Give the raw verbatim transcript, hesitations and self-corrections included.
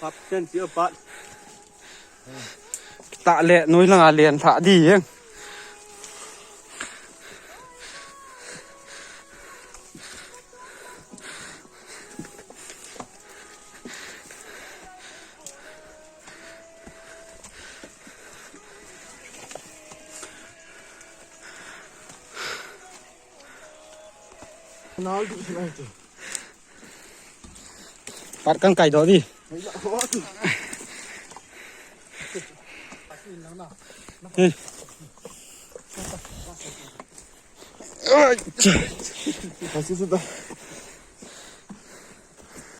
Pap ten sio pat. Ta le noi langa len tha di jeng. Pat kan kai doh di. Hey. Ai, cha. Kasi sudah.